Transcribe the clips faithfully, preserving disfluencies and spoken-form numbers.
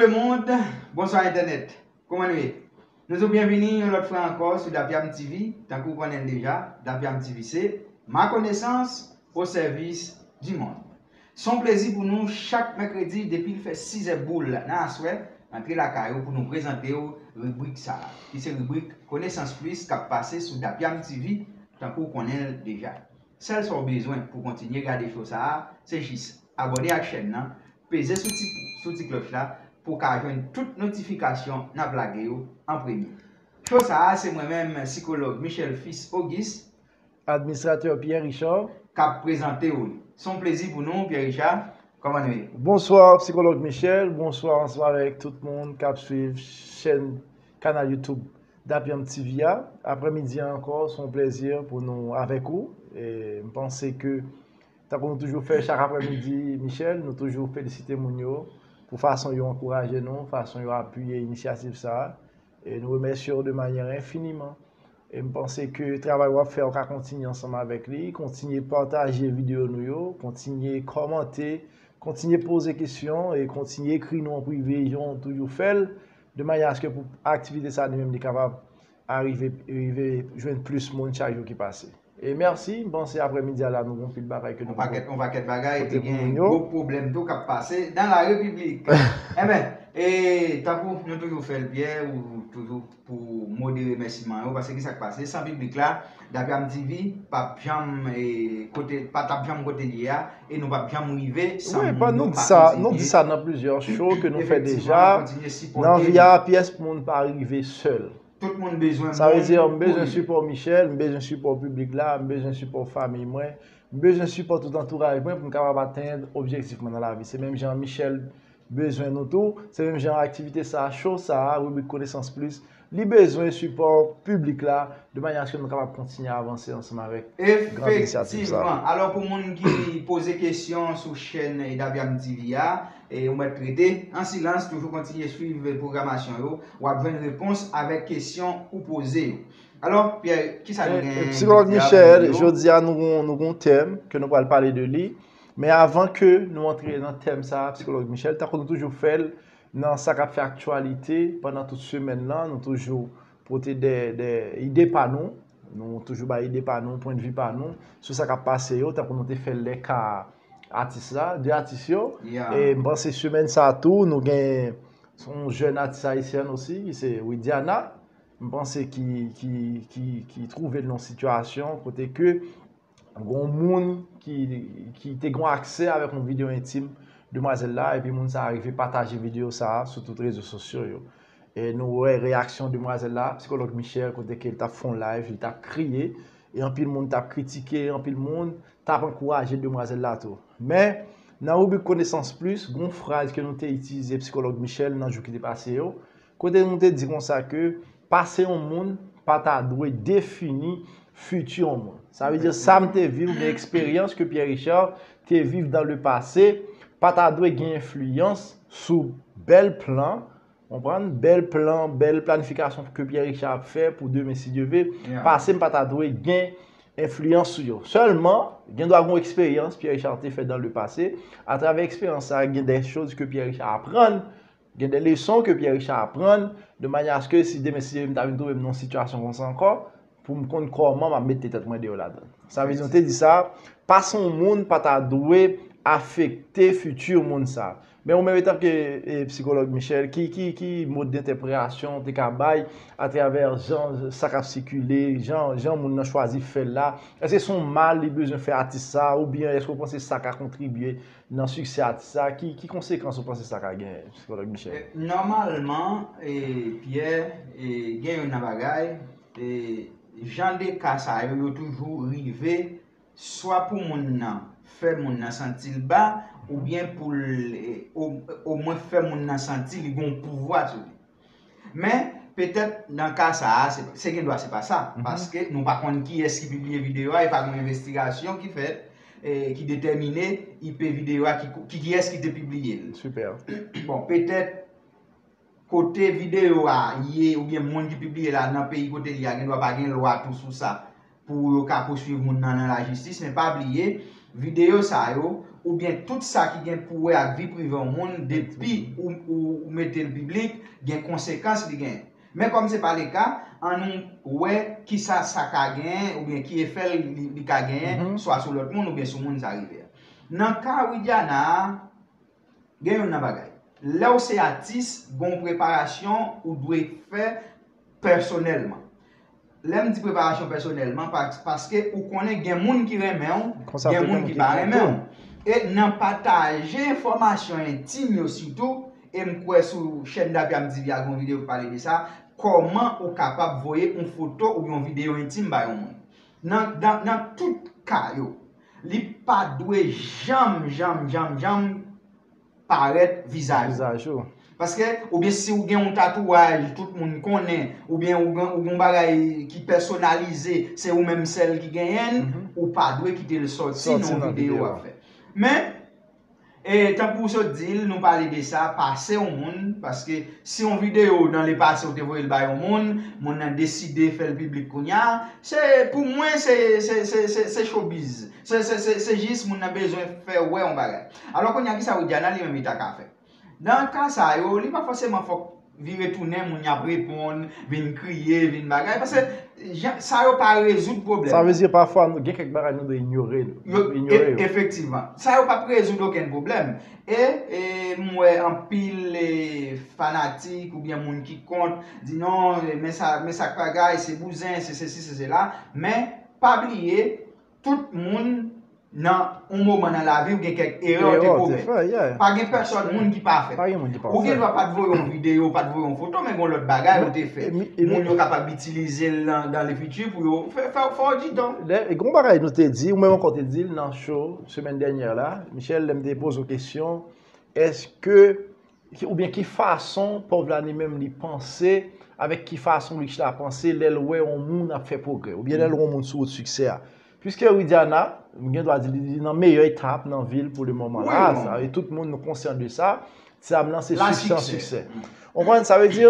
Lemonn, bonswa entènèt. Kòman nou ye? Nou di w byenvini yon lòt fwa ankò sou Dapyam T V. Tankou w konnen l deja, Dapyam T V se ma konesans o sèvis di monn. Se yon plezi pou nou chak mèkredi depi l fè sizè boul nan aswè, antre lakay ou pou nou prezante w ribrik sa a, ki se ribrik Konesans Plis k ap pase sou Dapyam T V, tankou w konnen l deja. Sèl sa w bezwen pou w kontinye gade cho sa a, se jis abòne ak chèn nan, peze sou ti, sou ti klòch la pou w ka jwenn tout notifikasyon n ap lage yo an premye. Cho sa a, se mwen menm, sikològ Michel Fils Auguste, administratè Pierre Richard, k ap prezante w li. Se yon plezi pou nou, Pierre Richard. Kòman nou ye? Bonswa, sikològ Michel. Bonswa ansanm avèk tout moun k ap swiv chèn kanal YouTube Dapyam T V a. Aprèmidi a ankò, se yon plezi pou nou avèk ou. E m panse ke, tankou nou toujou fè chak aprèmidi, Michel, nou toujou felisite moun yo pou fason yo ankouraje nou, fason yo apiye inisyativ sa a. E nou remèsye w de manyè enfiniman. E m panse ke travay w ap fè, w ka kontinye ansanm avèk li. Kontinye pataje videyo nou yo, kontinye kòmante, kontinye poze kesyon e kontinye ekri nou an prive, jan w toujou fè l, de manyè aske pou aktivite sa a li menm li kapab arive, rive jwenn plis moun chak jou ki pase. E mèsi, m panse aprèmidi a la nou gen anpil bagay ke nou... Yon pakèt, yon pakèt bagay, epi gen gwo pwoblèm tou k ap pase nan la repiblik. Enben, e tankou nou toujou fè l, Pierre, ou toujou pou mot de remèsiman yo, paske ki sa k pase? San piblik la, Dapyam T V p ap janm, e, kote, pa t ap janm kote l ye a, e nou p ap janm rive san moun yo pa kontinye. Wi, nou di sa nan plizyè show ke nou fè deja. Nan vi a, pyès moun pa rive sèl. Tout moun bezwen moun. Sa vle di, m bezwen sipò Michel, m bezwen sipò piblik la, m bezwen sipò fanmi mwen, m bezwen sipò tout antouraj mwen pou m kapab atenn objektif mwen nan lavi. Se menm jan Michel bezwen nou tou, se menm jan aktivite sa, show sa, ribrik Konesans Plis, li bezwen sipò piblik la, de manyè aske nou kapab kontinye avanse ansanm avèk grande inisyativ sa. Efektivman. Alò, pou moun ki poze kesyon sou chèn Dapyam T V a, e ou mèt rete an silans, toujou kontinye swiv pwogramasyon yo, w ap jwenn repons avèk kesyon ou poze yo. Alò, Pierre, kisa nou gen? Sikològ Michel, jodi a nou gon, nou gon tèm ke nou pral pale de li. Men avan ke nou antre nan tèm sa, sikològ Michel, tankou nou toujou fè l nan sa k ap fè aktyalite pandan tout semèn nan, nou toujou pote de, de ide pa nou, nou toujou bay ide pa nou, pwennvi pa nou sou sa k ap pase yo, tankou nou te fè l lè ka atis la, de atis yo. E m panse semèn sa tou, nou gen yon jèn atis ayisyèn osi, ki se Widiana. M panse ki, ki, ki, ki twouve l nan yon sitiyasyon kote ke gon moun ki, ki te gon aksè avèk yon videyo entim demwazèl la, epi moun sa a rive pataje videyo sa a sou tout rezo sosyo yo. E nou wè reyaksyon demwazèl la, sikològ Michel, kote ke l t ap fè yon live, li t ap kriye, e anpil moun t ap kritike, anpil moun t ap ankouraje demwazèl la tou. Men, nan ribrik Konesans Plis, gon fraz ke nou te itilize sikològ Michel nan jou ki te pase yo, kote nou te di konsa ke pase yon moun pa ta dwe defini fiti yon moun. Sa vle di sa m te viv, oubyen eksperyans ke Pierre Richard te viv dans le passé, pa ta dwe gen enfliyans sou bèl plan, konprann, bèl plan, bèl planifikasyon ke Pierre Richard ap fè pou demen, si Dye ve, pase m pa ta dwe gen enfliyans sou yo. Sèlman, gen dwa gen yon eksperyans Pierre Richard te fè dans le passé. Atravè eksperyans sa, gen de choz ke Pierre Richard aprann, gen de leson ke Pierre Richard aprann, de manyè aske si demen, si Dye ve, m ta vin twouve m nan yon sitiyasyon konsa ankò, pou m konn kòman m ap mete tèt mwen deyò ladan. Sa vle di, nou te di sa, pase yon moun pa ta dwe afekte fiti moun sa. Men ou menm, etanke, e, sikològ Michel, ki, ki, ki mòd dentèpretasyon ou te ka bay atravè jan sa k ap sikile, jan, jan moun nan chwazi fè l la? Èske se yon mal li bezwen fè atis sa, oubyen èske w panse sa ka kontribye nan siksè atis sa? Ki, ki konsekans ou panse sa ka genyen, sikològ Michel? E, nòmalman, e, Pierre, e, gen youn nan bagay, e, jan de ka sa yo, yo toujou rive swa pou moun nan fè moun nan santi l ba, oubyen pou l, e, o-, omwen fè moun nan santi li gen yon pouvwa sou li. Men, petèt, nan ka sa a, se, se gen dwa se pa sa, paske nou pa konn kiyès ki pibliye videyo a, e pa gen yon envestigasyon ki fèt, e, ki detèmine I P videyo a, ki, ki, kiyès ki te pibliye l. Bon, petèt, kote videyo a ye, oubyen moun ki pibliye l la nan peyi kote l ye a, gen dwa pa gen lwa tou sou sa, pou yo ka pouswiv moun nan nan lajistis, men pa bliye, videyo sa yo, oubyen tout sa ki gen pou wè ak vi prive yon moun, depi ou, ou, ou mete l piblik, gen konsekans li genyen. Men kòm se pa le ka, ann nou wè kisa sa ka genyen, oubyen ki efè li, li ka genyen, swa sou lòt moun, oubyen sou moun sa rive a. Nan ka Widiana a, gen youn nan bagay. Lè w se atis, gen yon preparasyon ou dwe fè pèsonèlman. Lè m di preparasyon pèsonèlman, pa- paske ou konnen gen moun ki renmen w, gen moun ki pa renmen w. E nan pataje enfòmasyon entim yo sitou, e m kwè sou chèn Dapiam T V a gen yon videyo ki pale de sa, kòman ou kapab voye yon foto ou yon videyo entim ba yon moun. Nan, nan, nan tout ka yo, li pa dwe janm, janm, janm, janm parèt vizaj ou. Vizaj ou. Paske, oubyen si ou gen yon tatouaj, tout moun konnen, oubyen ou gen, ou gen yon bagay ki pèsonalize, se ou menm sèl ki genyen l, ou pa dwe kite l sòti nan yon videyo w ap fè. Men, e, tankou w sot di l, nou pale de sa, pase yon moun, paske si yon videyo nan lepase ou te voye l bay yon moun, moun nan deside fè l piblik kounye a, se, pou mwen, se, se, se, se, se showbiz. Se, se, se, se jis moun nan bezwen fè wè yon bagay. Alò, kounye a, kisa Widiana li menm li ta ka fè? Nan ka sa yo, li pa fòseman fòk vire tounen, moun y ap reponn, vin kriye, vin bagay. Paske jan, sa yo pa rezoud pwoblèm. Sa vle di, pafwa, nou gen kèk bagay nou dwe inyore, yo, inyore e- yo. Efektivman. Sa yo p ap rezoud okenn pwoblèm. E, e m wè anpil e, fanatik oubyen moun ki kont di non, e, men sa, men sa k bagay, se bouzen, se sesi, se sela. Men, pa bliye, tout moun nan yon moman nan lavi w gen kèk erè w te komèt. Pa gen pèsòn moun ki pafè. Pa gen moun ki pafè. Ou gen dwa pa t voye yon videyo, pa t voye yon foto, men gen lòt bagay ou te fè. Moun yo kapab itilize l nan, dans le futur pou yo fè, fè, fè w di don. Lè, e gen yon bagay nou te di, ou menm ankò te di l nan show semèn dènyè la, Michel, lè m te poze w kesyon, èske ki, oubyen ki fason pòv la li menm li panse, avèk ki fason li chita panse lè l wè yon moun ap fè pwogrè, oubyen lè l wè yon moun sou wout siksè a. Piske Widiana, m gen dwa di li, li nan meyè etap nan vi l pou le moman la, sa, e tout moun nou konsyan de sa, ti dam nan se siksè an siksè. Ou konprann? Sa vle di,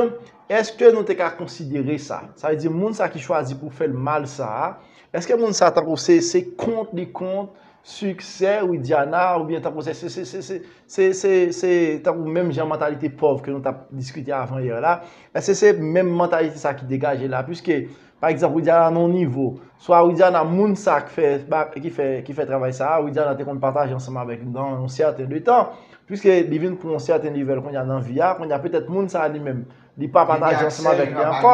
èske nou te ka konsidere sa? Sa vle di, moun sa ki chwazi pou fè l mal sa a, èske moun sa tankou se, se kont li kont, siksè Widiana, oubyen tankou se, se, se, se, se, se, se, se tankou menm jan mantalite pòv ke nou t ap diskite avan yè la. Èske se menm mantalite sa ki degaje la? Piske, pa egzanp, Widiana nan yon nivo, swa Widiana, moun sa k fè, ba- ki fè, ki fè travay sa a, Widiana te konn pataje ansanm avèk li nan yon sèten de tan, piske li vin pran yon sèten level kounye a nan vi a, kounye a petèt moun sa a li menm, li pa pataje ansanm avèk li ankò.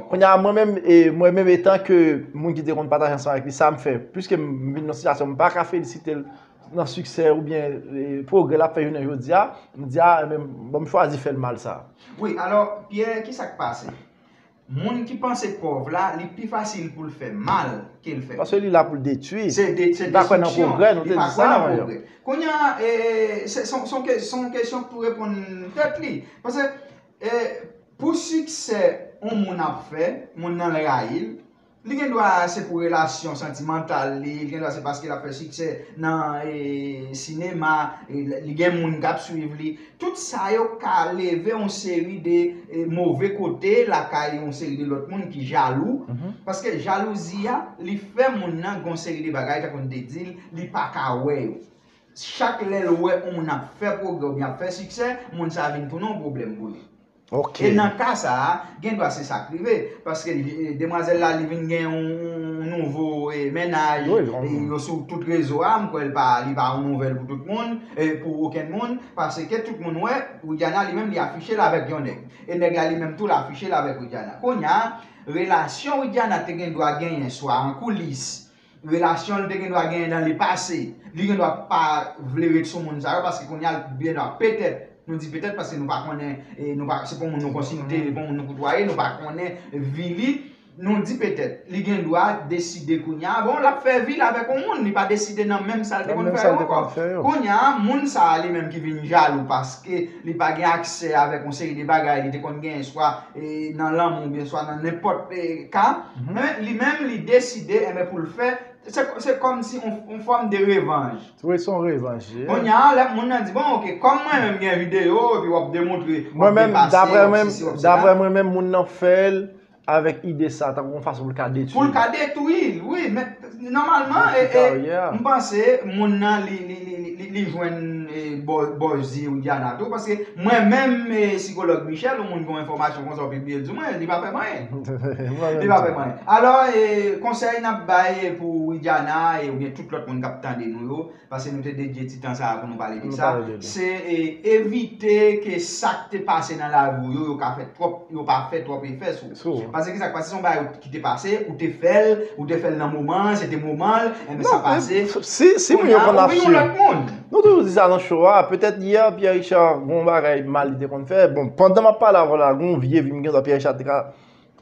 Kounye a, mwen menm, e, mwen menm, etan ke moun ki te konn pataje ansanm avèk li, sa m fè, piske m vin nan sitiyasyon, m pa ka felisite l nan siksè oubyen, e, pwogrè l ap fè jounen jodi a, m di, a, men, bon, m chwazi fè l mal sa. Wi, alò, Pierre, ki sa k pase? Moun ki panse pòv la, li pi fasil pou l fè mal ke l fè. Paske li la pou l detwi. Se de- se destriksyon. Li pa kwè nan pwogrè, nou te di sa avan yè. Kounye a, e, se, se, se yon ke- se yon kesyon pou reponn tèt li. Paske E, pou siksè yon moun ap fè, moun nan rayi l, li gen dwa se pou relasyon santimantal li, li gen dwa se paske l ap fè siksè nan e, sinema, e, li gen moun k ap swiv li. Tout sa yo ka leve yon seri de e, move kote lakay yon seri de lòt moun ki jalou. Paske jalouzi a, li fè moun nan gen yon seri de bagay, tankou n te di l, li pa ka wè yo. Chak lè l wè yon moun ap fè pwogrè oubyen ap fè siksè, moun sa a vin tounen yon pwoblèm pou li. E nan ka sa a, gen dwa se sa k rive. Paske e, demwazèl la, li vin gen yon, yon nouvo e, mennaj, e, yo sou tout rezo a, m kwè l pa, li pa yon nouvèl pou tout moun, e, pou okenn moun, paske tout moun wè, Widiana li menm, li afiche l avèk yon nèg. E nèg la li menm tou, l afiche l avèk Widiana. Kounye a, relasyon Widiana te gen dwa genyen, swa an koulis, relasyon l te gen dwa genyen nan lepase, li gen dwa pa vle ret sou moun sa yo, paske kounye a l gen dwa petèt, nou di petèt paske nou pa konnen, e, nou pa, se pa yon moun nou konsilte, se pa yon moun nou koutwaye, nou pa konnen vi li, nou di petèt, li gen dwa deside kounye a, bon, l ap fè vi l avèk yon moun, li pa deside nan menm sa l te konn fè yo ankò. Kounye a, moun sa a li menm ki vin jalou paske li pa gen aksè avèk yon seri de bagay li te konn genyen, swa e, nan lanmou oubyen swa nan nenpòt e, ka, men li menm li deside, enben, pou l fè, se, se kòmsi yon, yon fòm de revanj. Wi, se yon revanj, yeah. Kounye a, lè moun nan di, bon, oke, kòm mwen menm gen videyo, epi w ap demontre, w ap depase, w ap sesi, w ap sela. Mwen menm, daprè mwen menm, moun nan fè l avèk ide sa, tankou yon fason pou l ka detwi l. Pou l ka detwi l, wi, men nòmalman, e, e, m panse moun nan, li, li, li, li, li, li jwenn e, bò- bòzi Widiana tou, paske mwen menm e, sikològ Michel, yon moun ki gen yon enfòmasyon konsa w pibliye l sou mwen, li pa fè m anyen. Li pa fè m anyen. Alò, e, konsèy n ap bay e, pou Widiana e, oubyen tout lòt moun k ap tande nou yo, paske nou te dedye ti tan sa a pou nou pale de sa, se e, evite ke sa k te pase nan lavi w yo, yo ka fè twòp, yo pa fè twòp efè sou ou. Paske ki sa k pase, se yon bagay ki te pase, ou te fè l, ou te fè l nan moman an, se te moman l, enben sa pase. Si, si moun yo konn ap swiv. Nou toujou di sa nan show a, petèt yè, Pierre Richard, gon bagay mal li te konn fè. Bon, pandan m ap pale avè w la, gon vye vi m gen dwa Pierre Richard te ka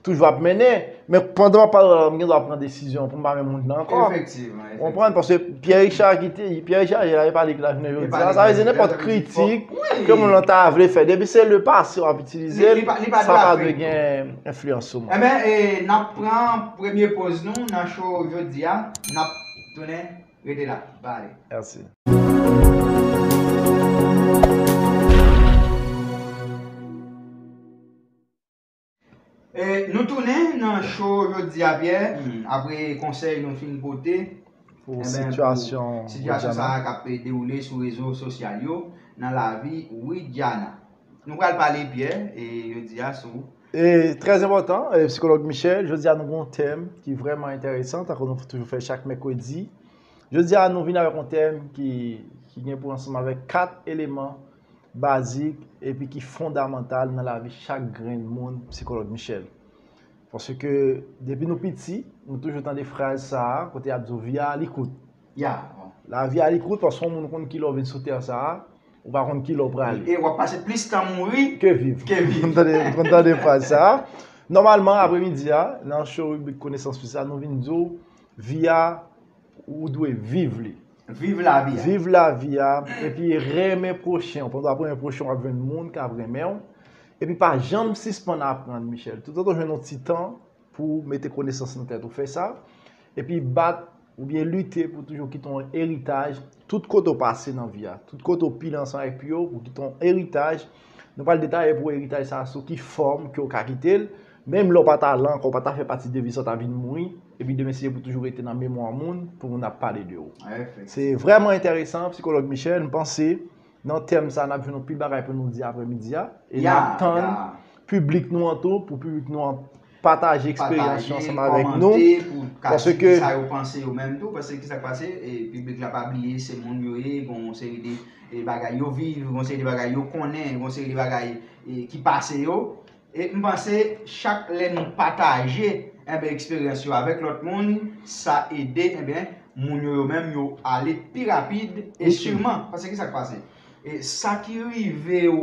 toujou ap mennen, men pandan m ap pale avè w la, m gen dwa pran desizyon pou m pa menm moun nan ankò. Efektivman, efektivman. Ou konprann? Paske Pierre Richard ki te, Pierre Richard, e la, e pa li ki la jounen jodi a. Sa vle di nenpòt kritik ke moun nan ta vle fè. Depi se le pase w ap itilize l, sa pa dwe gen enfliyans sou mwen. Enben, e, n ap pran premye poz nou nan show jodi a. N ap tounen, rete la, pa ale. Mèsi. E, nou tounen nan show jodi a, Pierre, apre konsèy nou fin pote pou sitiyasyon sa a k ap dewoule sou rezo sosyal yo nan lavi Widiana. Nou pral pale, Pierre, e jodi a sou. E, trè enpòtan, e, sikològ Michel, jodi a nou gen yon tèm ki vrèman enteresan, tankou nou toujou fè chak mèkredi. Jodi a nou vin avèk yon tèm ki, ki gen pou ansanm avèk kat eleman bazik epi ki fondamantal nan lavi chak grenn moun, sikològ Michel. Paske depi nou piti, nou toujou tande fraz sa a, kote y ap di w, vi a li kout. Lavi a li kout, paske yon moun konn kilè w vin sou tè sa a, ou pa konn kilè w prale. E w ap pase plis tan mouri ke viv. Ou konn tande, ou konn tande fraz sa a. Nòmalman, apremidi a, nan show ribrik Konesans Plis la, nou vin di w, vi a, ou dwe viv li. Viv lavi a. Viv lavi a, epi renmen pwochen w. Pandan w ap renmen pwochen w, w ap jwenn moun k ap renmen w. Epi pa janm sispann aprann, Michel. Toutotan w jwenn yon ti tan pou w mete konesans nan tèt ou, fè sa. Epi bat oubyen lite pou toujou kite yon eritaj. Tout kote w pase nan vi a, tout kote w pile ansanm avèk pye w, pou kite yon eritaj. Nou pral detaye pou w eritaj sa a sou ki fòm ke w ka kite l. Menm lè w pa ta la ankò, w pa ta fè pati de vi sa, w ta vin mouri, epi demen si Dye pou toujou rete nan memwa moun, pou moun ap pale de ou. Se vrèman enteresan, sikològ Michel, m panse nan tèm sa a, n ap jwenn anpil bagay pou nou di apremidi a, e n ap tann piblik nou an tou, pou piblik nou an pataje eksperyans yo ansanm avèk nou, paske sa yo panse yo menm tou, paske ki sa k pase, e, piblik la pa bliye se moun yo ye, gen yon seri de e, bagay yo viv, yon seri de bagay yo konnen, yon seri de bagay e, ki pase yo. E m panse chak lè nou pataje enben eksperyans yo avèk lòt moun, sa ede enben moun yo, yo menm yo ale pi rapid e siman. Paske ki sa k pase? E sa ki rive w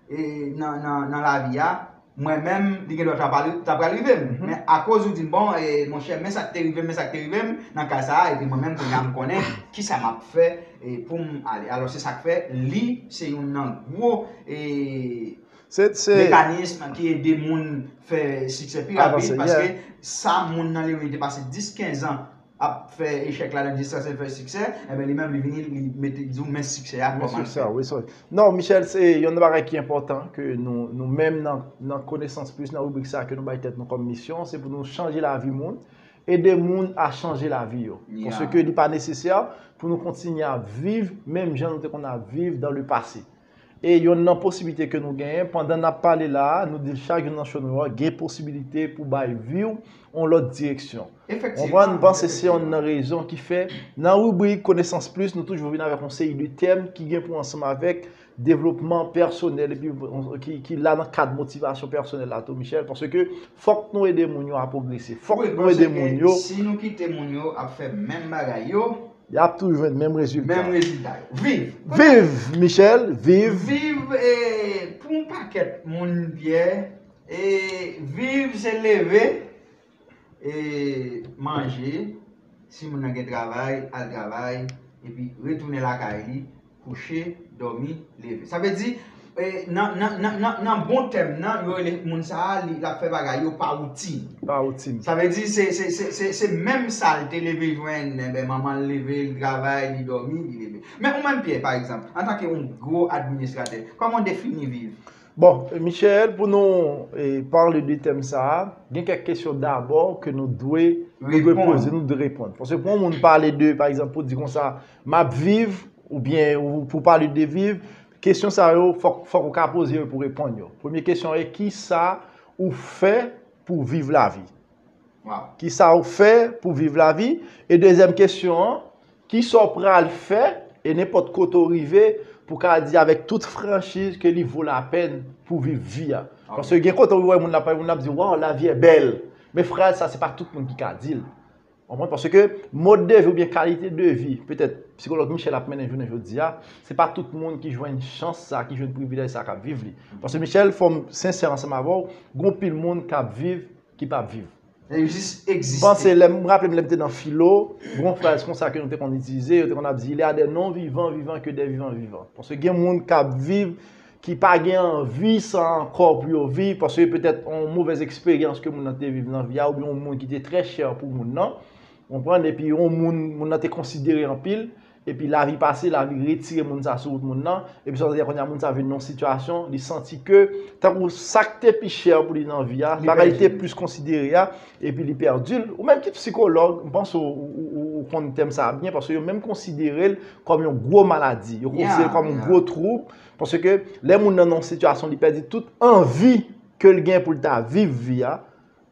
e, nan, nan, nan lavi a, mwen menm, li gen dwa ta pral, ta pral rive m. Men akoz ou di m, bon, e, monchè, men sa k te rive m, men sa k te rive m nan ka sa a, epi mwen menm, kounye a, m konnen ki sa m ap fè e, pou m ale. Alò, se sa k fè, li, se youn nan gwo e, mekanis ki ede moun fè siksè pi rapid, paske sa moun nan li menm li te pase dis, kenz an ap fè echèk la nan distans, li fè siksè, enben li menm li vini, li mete di w men siksè a kòman l fèt. Non, Michel, se youn nan bagay ki enpòtan ke nou, nou menm nan, nan Konesans Plis, nan ribrik sa a ke nou bay tèt nou kòm misyon, se pou nou chanje lavi moun, ede moun a chanje lavi yo. Paske li pa nesesè pou nou kontinye ap viv menm jan nou te konn ap viv dans le passé. E youn nan posiblite ke nou genyen, pandan n ap pale la a, nou di l chak jou nan show nou an, gen posiblite pou bay vi w yon lòt direksyon. Ou konprann? M panse se youn nan rezon ki fè, nan ribrik Konesans Plis, nou toujou vin avèk yon seri de tèm ki gen pou ansanm avèk devlopman pèsonèl, epi ki, ki la nan kad motivasyon pèsonèl la tou, Michel, paske fòk nou ede moun yo a pwogrese. Fòk nou ede moun yo. Si nou kite moun yo ap fè menm bagay yo, y ap toujou jwenn menm rezilta. Menm rezilta yo. Viv. Viv, Michel, viv. Viv, e, pou yon pakèt moun, Pierre, e, viv se leve, e, manje, si moun nan gen travay, al travay, epi retounen lakay li, kouche, dòmi, leve. Sa vle di, e, nan, nan, nan, nan, nan bon tèm nan, yo rele moun sa a, li, l ap fè bagay yo pa woutin. Pa woutin. Sa vle di, se, se, se, se, se menm sa l te leve jwenn, enben, manman l leve, l travay, li dòmi, li leve. Men ou menm, Pierre, pa egzanp, antanke yon gwo administratè, kòman w defini viv? Bon, Michel, pou nou, e, pale de tèm sa a, gen kèk kesyon dabò ke nou dwe, nou dwe poze, nou dwe reponn. Paske pou yon moun pale de, pa egzanp, pou di konsa, m ap viv, oubyen ou pou pale de viv, kesyon sa yo, fòk, fòk ou ka poze yo pou reponn yo. Premye kesyon e, kisa ou fè pou viv lavi? Wow. Kisa ou fè pou viv lavi? E dezyèm kesyon an, kisa w pral fè e nenpòt kote w rive pou ka di avèk tout franchiz ke li vo lapèn pou viv vi a? Paske gen kote w wè moun ap pale, moun ap di, waw, lavi è bèl. Men fraz sa, se pa tout moun ki ka di l. Konprann? Paske mode de vi oubyen kalite de vi, petèt, psikològ Michel ap mennen jounen jodi a, se pa tout moun ki jwenn chans sa, ki jwenn privilèj sa k ap viv li. Paske Michel, fò m sensè ansanm avè w, gon pil moun k ap viv, ki p ap viv. E jis M egziste. Panse, lè m raple m lè m te nan filo, gon fraz konsa ke nou te konn itilize, yo te konn ap di, il y a des non-vivants vivants que des vivants vivants. Paske gen moun k ap viv ki pa gen anvi sa ankò pou yo viv, paske petèt yon movèz eksperyans ke moun nan te viv nan vi a, oubyen yon moun ki te trè chè pou moun nan, konprann, epi yon moun, moun nan te konsidere anpil, epi lavi pase, lavi retire moun sa sou wout moun nan, epi sa vle di kounye a moun sa vin nan yon sitiyasyon, li santi ke, tankou sa k te pi chè pou li nan vi a, bagay li te plis konsidere a, epi li pèdi l. Ou menm ki psikològ, m panse ou, ou, ou, ou konn tèm sa a byen, paske yo menm konsidere l kòm yon gwo maladi, yo konsidere l kòm yon gwo twoub, paske lè moun nan nan yon sitiyasyon, li pèdi tout anvi ke l gen pou l ta viv vi a,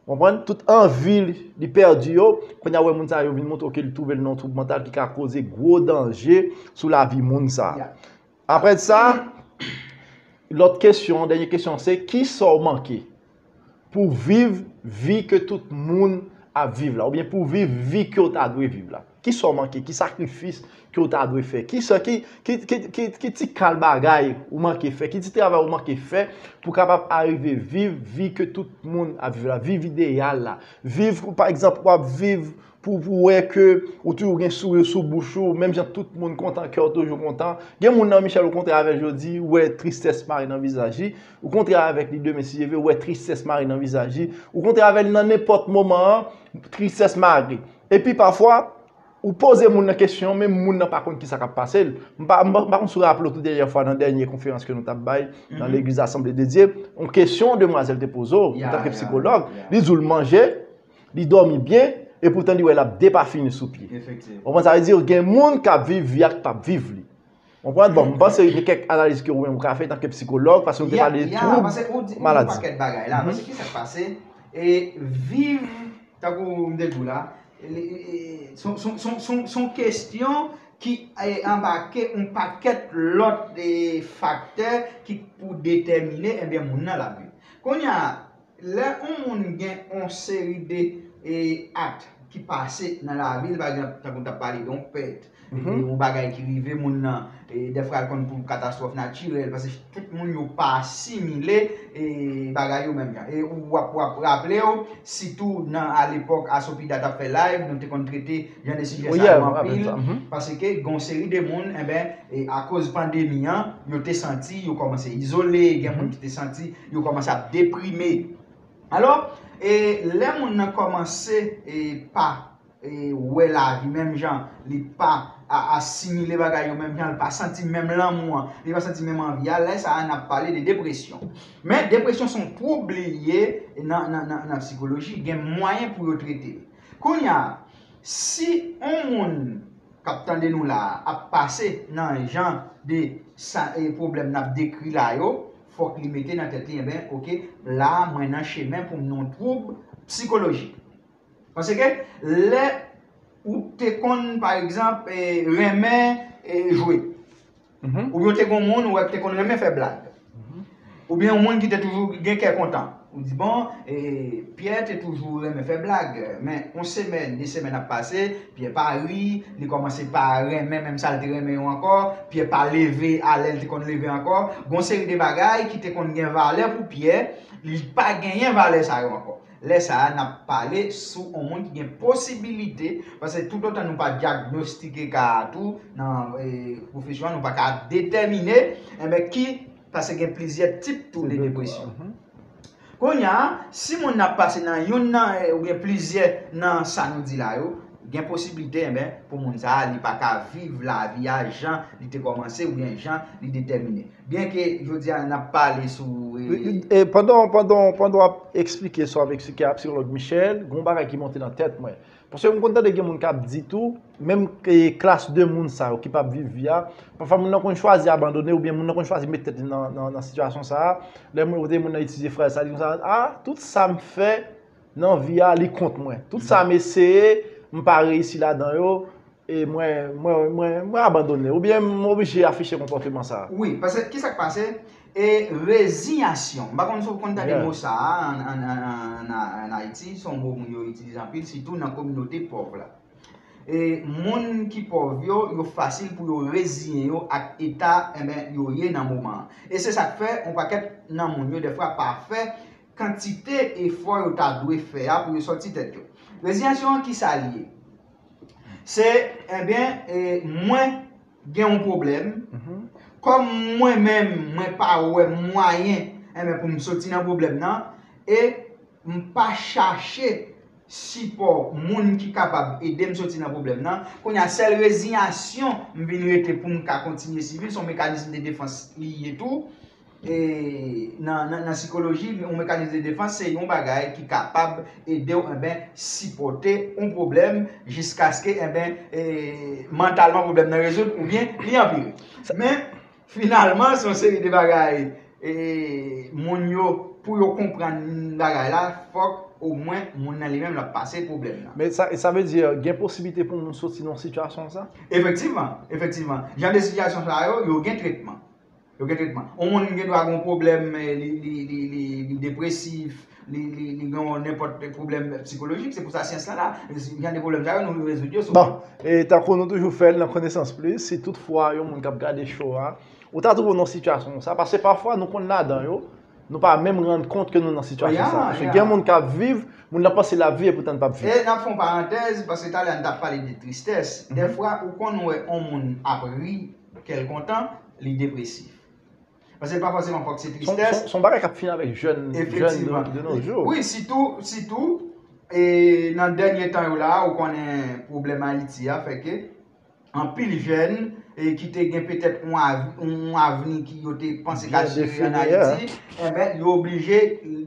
konprann? Tout anvi li, li pèdi yo. Kounye a, wè moun sa yo vin montre ke li twouve l nan yon twoub mantal ki ka koze gwo danje sou lavi moun sa. Apre sa, lòt kesyon, dènye kesyon, se kisa w manke pou viv vi ke tout moun ap viv la, oubyen pou viv vi ke w ta dwe viv la? Kisa w manke? Ki sakrifis ke w ta dwe fè? Kisa, ki, ki, ki, ki, ki ti kal bagay ou manke fè? Ki ti travay ou manke fè pou kapab arive viv vi ke tout moun ap viv la? Viv ideyal la. Viv, pa egzanp, w ap viv pou, pou wè ke ou toujou gen souri sou bouch ou, menm jan tout moun kontan, kè w toujou kontan. Gen moun nan, Michel, ou kontre avè l jodi, ou wè tristès mare nan vizaj li, ou kontre avèk li demen, si Dye vle, ou wè tristès mare nan vizaj li, ou kontre avè l nan nenpòt moman an, tristès mare. Epi pafwa, ou poze moun nan kesyon, men moun nan pa konn kisa k ap pase l. M pa, m pa, m pa konn si w raple w tou dènyè fwa nan dènye konferans ke nou t ap bay nan legliz Asanble de Dye, yon kesyon demwazèl te poze w, antanke psikològ, li di w l manje, li dòmi byen, epoutan li wè l ap depafini sou pye. Ou konprann sa vle di? Gen moun k ap viv vi a k p ap viv li. Ou konprann? Bon, m panse gen kèk analiz ke ou menm ou ka fè antanke psikològ, paske nou te pale de twoub maladi. Paske ou di yon pakèt bagay la, paske ki sa k pase? E viv, tankou m te di w la, se yon kesyon ki anbake yon pakèt lòt faktè ki pou detèmine, ebyen, moun nan l ap viv. Kounye a, lè yon moun gen yon seri de akt ki pase nan lavi l, pa egzanp, tankou m t ap pale de yon pèt, yon bagay ki rive moun nan, dèfwa l konn pou katastwòf natirèl, paske tout moun yo pa asimile bagay yo menm jan. E w ap, w ap raple w, sitou nan alepòk Asopida t ap fè live, nou te konn trete jan de sijè sa yo anpil, paske gen yon seri de moun, enben, akoz pandemi an, yo te santi yo kòmanse izole, gen moun ki te santi yo kòmanse ap deprime. Alò, lè moun nan kòmanse pa wè lavi menm jan, li pa asimile bagay yo menm jan, li pa santi menm lanmou an, li pa santi menm anvi a, lè sa a n ap pale de depresyon. Men depresyon se yon twoub li ye nan, nan, nan, nan psikoloji, gen mwayen pou yo trete l. Kounye a, si yon moun k ap tande nou la a ap pase nan jan de sa, e, pwoblèm n ap dekri la yo, fòk li mete nan tèt li, enben, oke, la a mwen nan chemen pou m nan yon twoub psikolojik. Paske lè ou te konn, pa egzanp, e, renmen, e, jwe, oubyen ou te gen yon moun ou wè ki te konn renmen fè blag, oubyen yon moun ki te toujou gen kè kontan, ou di, bon, e, Pyè te toujou renmen fè blag, men yon semèn, de semèn ap pase, Pyè pa ri, li kòmanse pa renmen menm sa l te renmen yo ankò, Pyè pa leve a lè l te konn leve ankò. Gon seri de bagay ki te konn gen valè pou Pyè, li pa genyen valè sa yo ankò. Lè sa a, n ap pale sou yon moun ki gen posibilite, paske toutotan nou pa dyagnostike ka a tou, nan, e, pwofesyon an, nou pa ka detèmine, enben, ki, paske gen plizyè tip tou de depresyon. Kounye a, si moun nan ap pase nan youn nan, e, oubyen plizyè nan sa nou di la yo, Gen posiblite, enben, pou moun sa a, li pa ka viv lavi a jan li te kòmanse oubyen jan li detèmine. Byenke jodi a n ap pale sou, e, E pandan, pandan, pandan w ap eksplike sa w ap eksplike a psikològ Michel, gen yon bagay ki monte nan tèt mwen. Paske m konn tande gen moun k ap di tou, menm e, klas de moun sa yo ki p ap viv vi a, pafwa moun nan konn chwazi abandone oubyen moun nan konn chwazi met tèt li nan, nan, nan sitiyasyon sa a. Lè moun, kote moun nan itilize fraz sa, li konsa, a, tout sa m fè nan vi a, li kont mwen. Tout sa m eseye, m pa reyisi ladan yo, e mwen, mwen, mwen, mwen abandone. Oubyen m oblije afiche konpòteman sa a. Wi, paske ki sa k pase? E reziyasyon. M pa konn si w konn tande Yeah. Mo sa a an, an, an, an, an, an Ayiti. Se yon mo moun yo itilize anpil, sitou nan kominote pòv la. E moun ki pòv yo, yo fasil pou yo reziyen yo ak eta, enben, yo ye nan moman an. E se sa k fè yon pakèt nan moun yo, dèfwa, pa fè kantite efò yo ta dwe fè a pou yo sòti tèt yo. Reziyasyon an, ki sa li ye? Se, enben, e, mwen gen yon pwoblèm. Kòm mwen menm, mwen pa wè mwayen, enben, pou m soti nan pwoblèm nan, e m pa chache sipò moun ki kapab ede m soti nan pwoblèm nan. Kounye a, sèl reziyasyon m vin rete pou m ka kontinye siviv, se yon mekanis de defans li ye tou. E nan, nan, nan sikoloji, yon mekanis de defans se yon bagay ki kapab ede w, enben, sipòte yon pwoblèm jiskaske, enben, e, mantalman pwoblèm nan rezoud oubyen li anpire. Men, finalman, se yon seri de bagay, e, moun yo, pou yo konprann bagay la, fòk omwen moun nan li menm l ap pase pwoblèm nan. Men sa, sa vle di, gen posiblite pou moun soti nan sitiyasyon sa? Efektivman, efektivman. Jan de sitiyasyon sa yo, yo gen tretman. Yo gen tretman. Yon moun gen dwa gen yon pwoblèm, eh, li, li, li, li, li depresif, li, li, li gen yon nenpòt pwoblèm sikolojik, se pou sa syans lan la. Jan de pwoblèm sa yo, nou rezoud yo souvan. Bon, e tankou nou toujou fè l nan Konesans Plis, si toutfwa yon moun k ap gade show a, ou ta twouve w nan sitiyasyon sa, paske pafwa nou konn ladan yo, nou pa menm rann kont ke nou nan sitiyasyon sa. Paske gen moun k ap viv, moun nan panse l ap viv, epoutan l p ap viv. E n ap fè yon parantèz, paske talè a n t ap pale de tristès. Dèfwa, ou konn wè yon moun ap ri, kè l kontan, li depresif. Paske pa fòseman fòk se tristès. Se yon bagay k ap fini avèk jèn, jèn de nos jours. Wi, sitou, sitou, e nan dènye tan yo la, ou konnen pwoblèm Ayiti a fè ke anpil jèn, e ki te gen petèt yon avni ki yo te panse k asire ann Ayiti, enben, yo oblije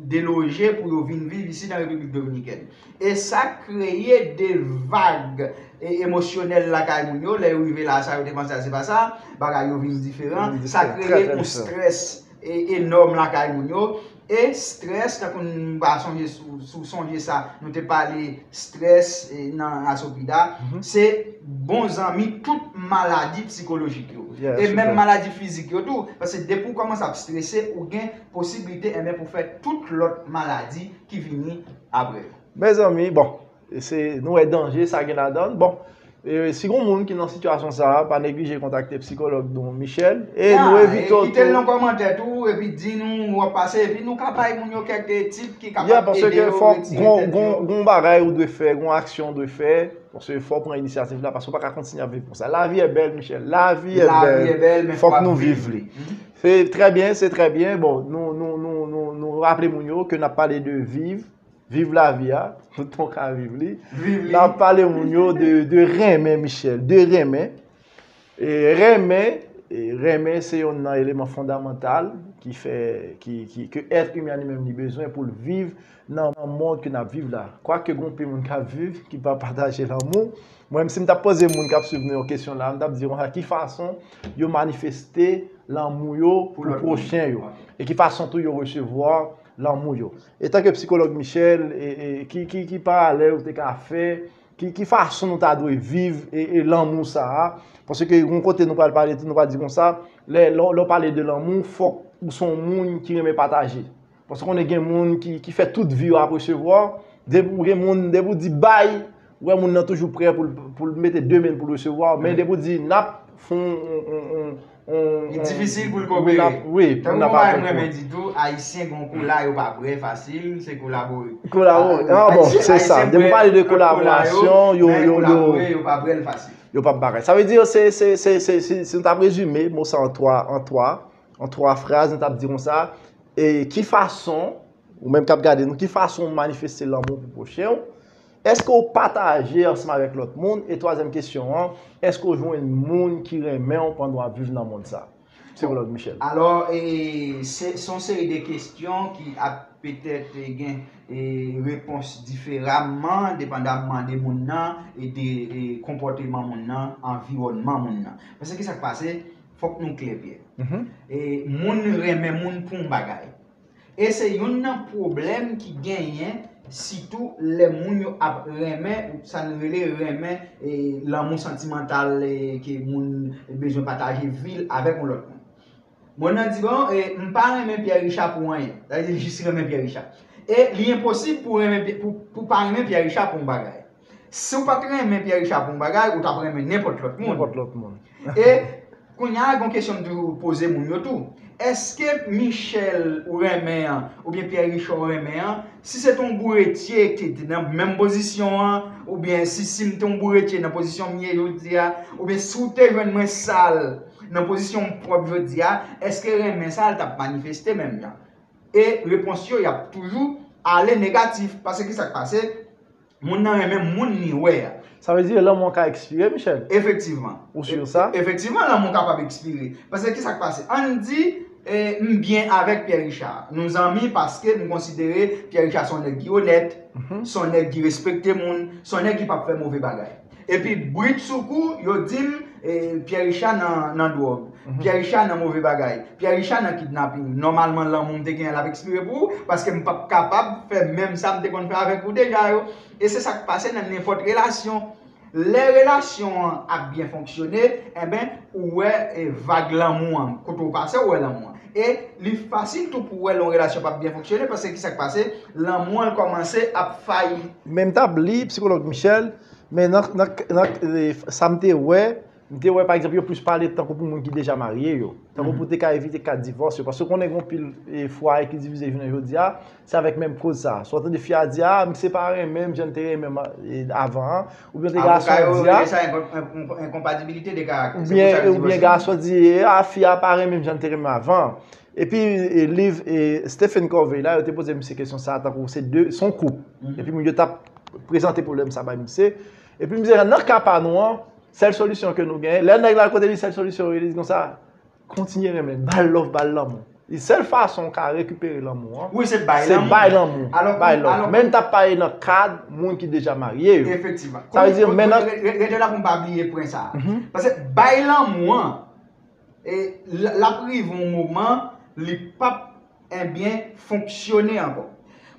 deloje pou yo vin viv isi nan Repiblik Dominikèn. E sa kreye de vag, e, emosyonèl lakay moun yo. Lè yo rive la, sa yo te panse a, se pa sa. Bagay yo vin diferan. Sa kreye yon strès, e, enòm lakay moun yo. E strès, tankou nou pa sonje, si w sonje sa, nou te pale strès, e, nan Asopida, se bon zanmi tout maladi psikolojik yo. E menm maladi fizik yo tou. Paske depi w kòmanse ap strese, ou gen posiblite, enben, pou fè tout lòt maladi ki vini apre. Mezanmi, bon, e se, nou wè danje sa gen ladan l. Bon, e, si gon moun ki nan sitiyasyon sa a, pa neglije kontakte psikològ nou, Michel. E nou envite w tou. Kite l nan kòmantè tou, epi di nou w ap pase, epi nou ka bay moun yo kèk tip ki kapab ede yo retire tèt yo. Gon bagay ou dwe fè, gon aksyon ou dwe fè. Paske fò w pran inisyativ la, paske w pa ka kontinye ap viv konsa. Lavi è bèl, Michel. Lavi è bèl. Fòk nou viv li. Se trè byen, se trè byen. Bon, nou, nou, nou, nou, nou raple moun yo ke n ap pale de viv, viv lavi a, tout moun ka viv li. N ap pale moun yo de, de renmen, Michel, de renmen. E renmen, e renmen se yonn nan eleman fondamantal ki fè, ki, ki, ke èt imen an li menm li bezwen pou l viv nan mond ke n ap viv la. Kwake gen anpil moun k ap viv ki pa pataje lanmou. Mwen menm si m t ap poze moun k ap swiv nou yon kesyon la, m t ap di konsa, ki fason yo manifeste lanmou yo pou pwochen yo? E ki fason tou yo resevwa lanmou yo? Etanke psikològ Michel, e, e, ki, ki, ki paralèl ou te ka fè? Ki, ki fason nou ta dwe viv e, e lanmou sa a? Paske yon kote nou pral pale tou, nou pral di konsa, lè, lè, lè w pale de lanmou, fòk ou se yon moun ki renmen pataje. Paske konnen gen moun ki, ki fè tout vi yo ap resevwa. Depi w gen moun, depi w di bay, ou wè moun nan toujou prè pou l, pou l mete de men l pou l resevwa. Men depi w di n ap fè yon, yon, yon, yon, yon, Li difisil pou l kopere. Tankou yon bagay m renmen di tou, Ayisyen gen yon kola yo pa bwè fasil, se kolabore. Kolabore. Ah bon, se sa. Depi w pale de kolaborasyon, yo, yo, yo, yo pa bwè l fasil. Yo p ap bagay. Sa vle di, se, se, se, se, si, si nou t ap rezime mo sa an twa, an twa, an twa fraz, nou t ap di konsa, e ki fason, ou menm k ap gade nou, ki fason w manifeste lanmou pou pwochen w? Èske w pataje ansanm avèk lòt moun? E twazyèm kesyon an, èske w jwenn moun ki renmen w pandan w ap viv nan mond sa? Psikològ Michel. Alò, e, se se yon seri de kesyon ki ap petèt gen e, repons diferaman, depandamman de moun nan e de e, konpòteman moun nan, anviwònman moun nan. Paske ki sa k pase? Fòk nou klè, Pyè. E, moun renmen moun pou yon bagay. E se youn nan pwoblèm ki genyen, sitou lè moun yo ap renmen, sa nou rele renmen, e, lanmou santimantal, e, ke moun bezwen pataje vi l avèk yon lòt moun. Moun nan di, bon, e, m pa renmen Pyè Richa pou anyen. Sa vle di, jis renmen Pyè Richa. E li enposib pou renmen, pou, pou pa renmen Pyè Richa pou yon bagay. Si w pa t renmen Pyè Richa pou yon bagay, ou t ap renmen nenpòt lòt moun. Nenpòt lòt moun. E kounye a, gon kesyon m toujou poze moun yo tou. Èske Michel ou renmen an, oubyen Pyè Richa ou renmen an, si se t yon bouretye ki te nan menm pozisyon an, oubyen si, si m te yon bouretye nan pozisyon m ye jodi a, oubyen si w te jwenn mwen sal nan pozisyon m pwòp jodi a, èske renmen sa l t ap manifeste menm jan? E repons yo, y ap toujou ale negatif. Paske ki sa k pase? Moun nan renmen moun li wè a. Sa vle di lanmou an ka ekspire, Michel? Efektivman. Ou si sa? Efektivman, lanmou kapab ekspire. Paske ki sa k pase? Ann di, e, m byen avèk Pyè Richa. Nou zanmi paske m konsidere Pyè Richa se yon nèg ki onèt, se yon nèg ki respekte moun, se yon nèg ki p ap fè move bagay. Epi britsoukou, yo di m, e, Pyè Richa nan, nan dwòg. Pyè Richa nan move bagay. Pyè Richa nan kidnaping. Nòmalman, lanmou m te genyen l ap ekspire pou ou, paske m p ap kapab fè menm sa m te konn fè avèk ou deja yo. E se sa k pase nan nenpòt relasyon. Lè relasyon an ap byen fonksyone, enben, ou wè e, vag lanmou an. Kote w pase, ou wè lanmou an. E li fasil tou pou w wè lè yon relasyon p ap byen fonksyone, paske ki sa k pase? Lanmou an kòmanse ap fayi. Men m t ap li psikològ Michel, men nan, nan, nan e, sa m te wè, m te wè, pa egzanp, yo plis pale tankou pou moun ki deja marye yo. Tankou pou te ka evite ka divòs yo. Paske w konnen gen yon pil e, fwaye ki divize jounen jodi a, se avèk menm koz sa. Swa w tande fi a di, a, misye pa renmen m jan l te renmen m e, avan an. Oubyen w tande gason an di, a. Avoka yo rele sa enkonpatibilite de karaktè. Oubyen, oubyen gason an di, e, a, fi a pa renmen m jan l te renmen m avan. Epi e, liv e, Stephen Covey la, yo te poze misye kesyon sa a, tankou se de, se yon koup. Epi moun yo t ap prezante pwoblèm sa bay misye. Epi misye nan ka pa nou an, sèl solisyon ke nou genyen, lè nèg la kote li, sèl solisyon yo, li di konsa, kontinye renmen l, ba l love, ba l lanmou. E sèl fason w ka rekipere lanmou an, se bay lanmou. Bay lanmou. Bay love. Men n t ap pale nan kad moun ki deja marye yo. Efektivman. Sa vle di, men nan. Rete la pou m pa bliye pwen sa a. Paske bay lanmou an, e, l ap rive yon moman, li p ap, ebyen, fonksyone ankò.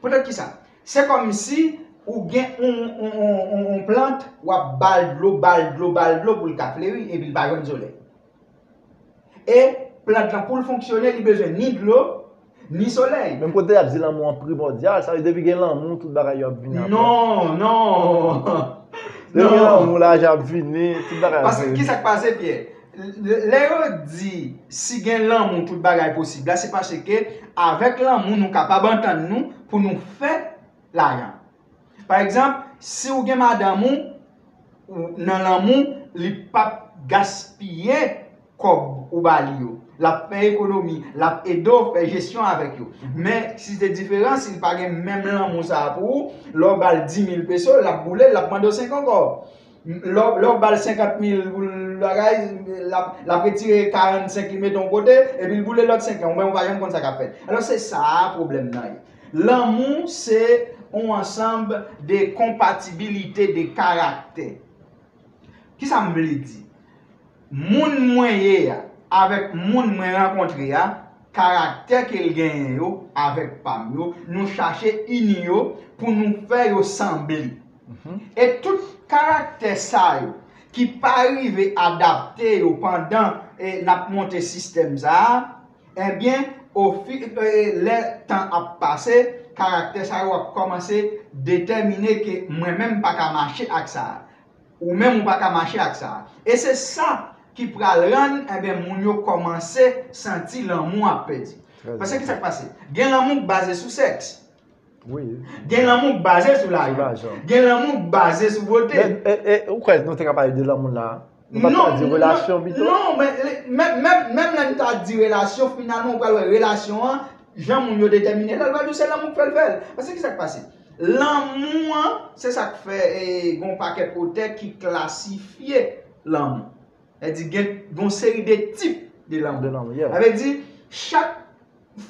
Poutèt ki sa? Se kòmsi ou gen yon, yon, yon, yon, yon plant, w ap ba l dlo, ba l dlo, ba l dlo pou l ka fleri, epi l pa jwenn solèy. E plant lan, pou l fonksyone, li bezwen ni dlo, ni solèy. Menm kote y ap di lanmou an primòdyal, sa vle di depi gen lanmou, tout bagay yo ap vini apre. Non, non. Depi gen lanmou, lajan ap vini, tout bagay ap vini. Paske ki sa k pase, Pyè? Lè yo di, si gen lanmou, tout bagay posib la, se paske avèk lanmou, nou kapab antann nou pou nou fè lajan. Pa egzanp, si w gen madanm ou, ou nan lanmou, li p ap gaspiye kòb ou ba li yo. L ap fè ekonomi, l ap ede w fè jesyon avèk yo. Men, si se diferan, si l pa gen menm lanmou sa a pou ou, lè w ba l di mil peso, l ap boule, l ap mande w senk ankò. Lè w, lè w ba l senkant mil pou l bagay, l ap, l ap retire karannsenk li mete yon kote, epi l boule lòt senk lan, ou menm ou pa janm konn sa k ap fèt. Alò, se sa a pwoblèm nan ye. Lanmou se yon ansanm de konpatibilite de karaktè. Kisa m vle di? Moun mwen ye a avèk moun mwen rankontre a, karaktè ke l genyen yo avèk pa m yo, nou chache ini yo pou nou fè yo sanble. E tout karaktè sa yo ki pa rive adapte yo pandan e, n ap monte sistèm sa a, ebyen, ofi, e, lè tan ap pase, karaktè sa yo ap kòmanse detèmine ke mwen menm m pa ka mache ak sa a. Ou menm ou pa ka mache ak sa a. E se sa ki pral rann, ebyen, moun yo kòmanse santi lanmou ap pèdi. Paske ki sa k pase? Gen lanmou k baze sou sèks. Gen lanmou k baze sou lajan. Gen lanmou k baze sou bote. Men, e, e, ou kwè nou te ka pale de lanmou la? Nou pa t ka di relasyon pito? Non, men, men, menm, menm lè n ta di relasyon, finalman, ou pral wè relasyon an, jan moun yo detèmine l, l pral di w se lanmou k fè l fè l. Paske ki sa k pase? Lanmou an, se sa k fè e, gen yon pakèt otè ki klasifye lanmou. Sa vle di gen yon seri de tip de lanmou. De lanmou, yeah. Sa vle di, chak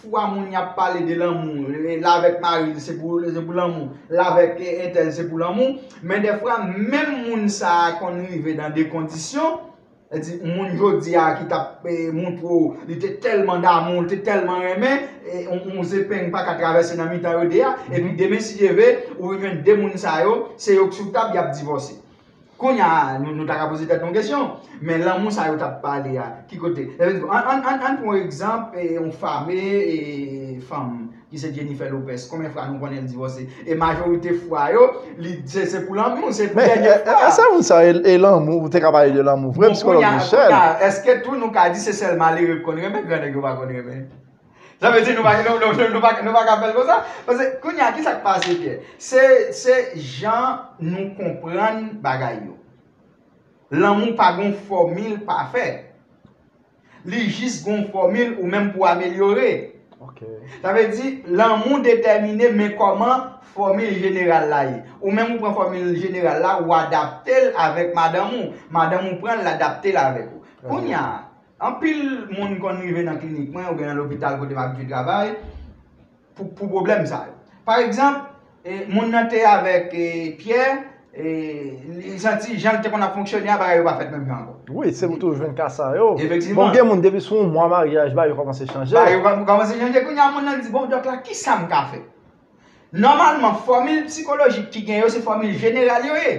fwa moun y ap pale de lanmou, l avèk mari l, se pou, se pou lanmou, l avèk entèl, se pou lanmou, men dèfwa, menm moun sa a konn rive nan de kondisyon, Sa vle di, moun jodi a ki t ap e, montre w, li te tèlman damou, li te tèlman renmen, e, yon, yon zepeng pa ka travèse nan mitan yo de a, epi demen si Dye vle, ou vin jwenn de moun sa yo, se yo k sou tab, y ap divòse. Kounye a, nou, nou ta ka poze tèt nou kesyon, men lanmou sa yo t ap pale a, ki kote? Sa vle di, ann, ann, ann, ann pran yon egzanp, e, yon fame, e, fanm, ki se Jennifer Lopez. Konbyen fwa nou konnen l divòse? E majorite fwa yo, li se, se pou lanmou, se pou dènye fwa. Men, e, e, èske moun sa yo, e, e lanmou, ou te ka pale de lanmou vre, psikològ Michel? Kounye a, èske tou nou ka di se sèl malere ki konn renmen, gran nèg yo pa konn renmen? Sa vle di nou pa, nou, nou, nou, nou pa, nou pa ka fè l konsa? Paske kounye a, ki sa k pase, Pierre? Se, se jan nou konprann bagay yo. Lanmou pa gen yon fòmil pafè. Li jis gen yon fòmil ou menm pou amelyore. Ok. Sa vle di, lanmou detèmine men kòman fòmil jeneral la ye. Ou menm ou pran fòmil jeneral la, ou adapte l avèk madanm ou. Madanm ou pran l, l adapte l avèk ou. Kounye a, anpil moun konn rive nan klinik mwen oubyen nan lopital kote m abitye travay, pou, pou pwoblèm sa yo. Pa egzanp, e, moun nan te avèk e, Pierre, e, li santi jan l te konn ap fonksyone a, bagay yo pa fèt menm jan ankò. Wi, se pou toujou jwenn ka sa yo. Efektivman. Bon, gen moun depi sou yon mwa maryaj, bagay yo kòmanse chanje. Bagay yo kòm- kòmanse chanje. Kounye a, moun nan di, bon, dòk la, ki sa m ka fè? Nòmalman, fòmil psikolojik ki gen yo, se fòmil jeneral yo ye.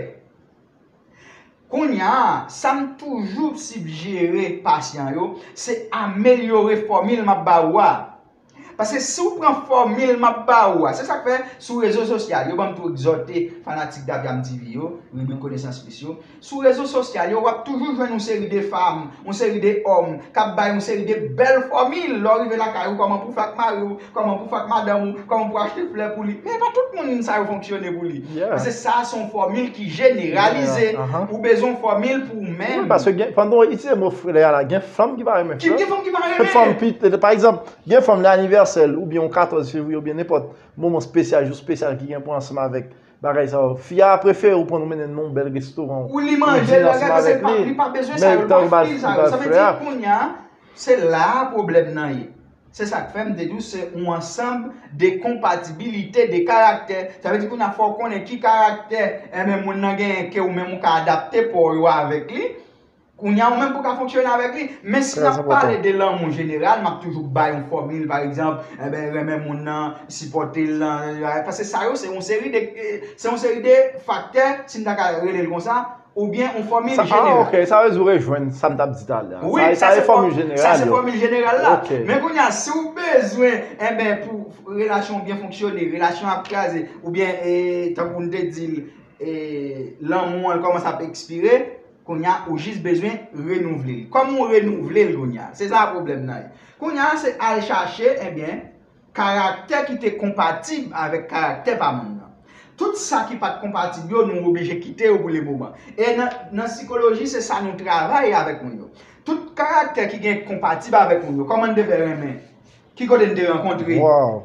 Kounye a, sa m toujou sijere pasyan yo, se amelyore fòmil m ap ba ou a. Paske si w pran fòmil m ap ba ou a, se sa k fè sou rezo sosyal, yo ban m tou egzòte fanatik Daviam T V yo, ribrik Konesans Plis yo, sou rezo sosyal yo, w ap toujou jwenn yon seri de fanm, yon seri de òm k ap bay yon seri de bèl fòmil. Lè w rive lakay ou, kòman pou w fè ak mari w, kòman pou w fè ak madanm ou, kòman pou w achte flè pou li. Men pa tout moun sa yo fonksyone pou li. Yeah. Paske sa a se yon fòmil ki jeneralize. Yeah, aha. Ou bezwen yon fòmil pou ou menm. Wi, paske gen, pandan w itilize mo flè a la, gen fanm ki pa renmen flè. Gen fanm ki pa renmen. Gen fanm pi, pa egzanp, gen fanm lè anivèsè l, oubyen yon katòz fevriye, oubyen nenpòt moman espesyal, jou espesyal ki gen pou ansanm avèk bagay sa yo. Fi a prefere ou pran ou mennen l nan yon bèl restoran, ou dine ansanm avèk li. Ou li manje, bagay, paske li pa bezwen sa yo, li pa fil sa yo. Sa vle di, kounye a, se la a pwoblèm nan ye. Se sa k fè m te di w se yon ansanm de konpatibilite de karaktè. Sa vle di kounye a fò w konnen ki karaktè, enben, moun nan genyen ke ou menm ou ka adapte pa w yo avèk li. Kounye a ou menm pou w ka fonksyone avèk li. Men si n ap pale de lanmou jeneral, m ap toujou bay yon fòmil, pa egzanp, enben, renmen moun nan, sipòte l nan, paske sa yo se yon seri de, se yon seri de faktè, si n ta ka rele l konsa, oubyen yon fòmil jeneral. Ah, ok, sa vle di ou rejwenn sa m t ap di talè a. Wi, sa se fòmil jeneral yo. Sa se fòmil jeneral la. Ok. Men kounye a, si w bezwen, enben, pou relasyon w byen fonksyone, relasyon ap kraze, oubyen, e, tankou n te di l, e, lanmou an kòmanse ap ekspire, kounye a, ou jis bezwen renouvle l. Kòman w renouvle l kounye a? Se sa pwoblèm nan ye. Kounye a, se al chache, enben, karaktè ki te konpatib avèk karaktè pa moun nan. Tout sa ki pa t konpatib yo, nou oblije kite yo pou le moman. E nan, nan sikoloji, se sa nou travay avèk moun yo. Tout karaktè ki gen konpatib avèk moun yo, kòman n te fè renmen? Ki kote n te rankontre?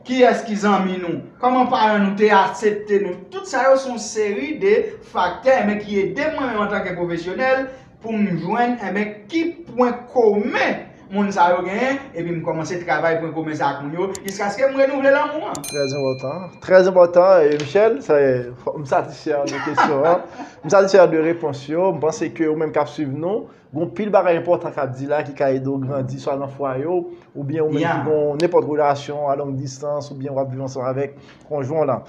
Kiyès ki zanmi nou? Kòman paran nou te aksepte nou? Tout sa yo se yon seri de faktè, men ki ede mwen menm antanke pwofesyonèl pou m jwenn, enben, ki pwen komen moun sa yo genyen, epi m kòmanse travay pwen komen sa ak moun yo, jiskaske m renouvle lanmou an. Trè enpòtan. Trè enpòtan, e, Michel, se, m satisfè de kesyon an. M satisfè de repons yo. M panse ke ou menm k ap swiv nou, gen pil bagay enpòtan k ap di la ki ka ede w grandi, swa nan fwaye w, oubyen ou menm ki gen nenpòt relasyon a long distans, oubyen w ap viv ansanm avèk konjwen w lan.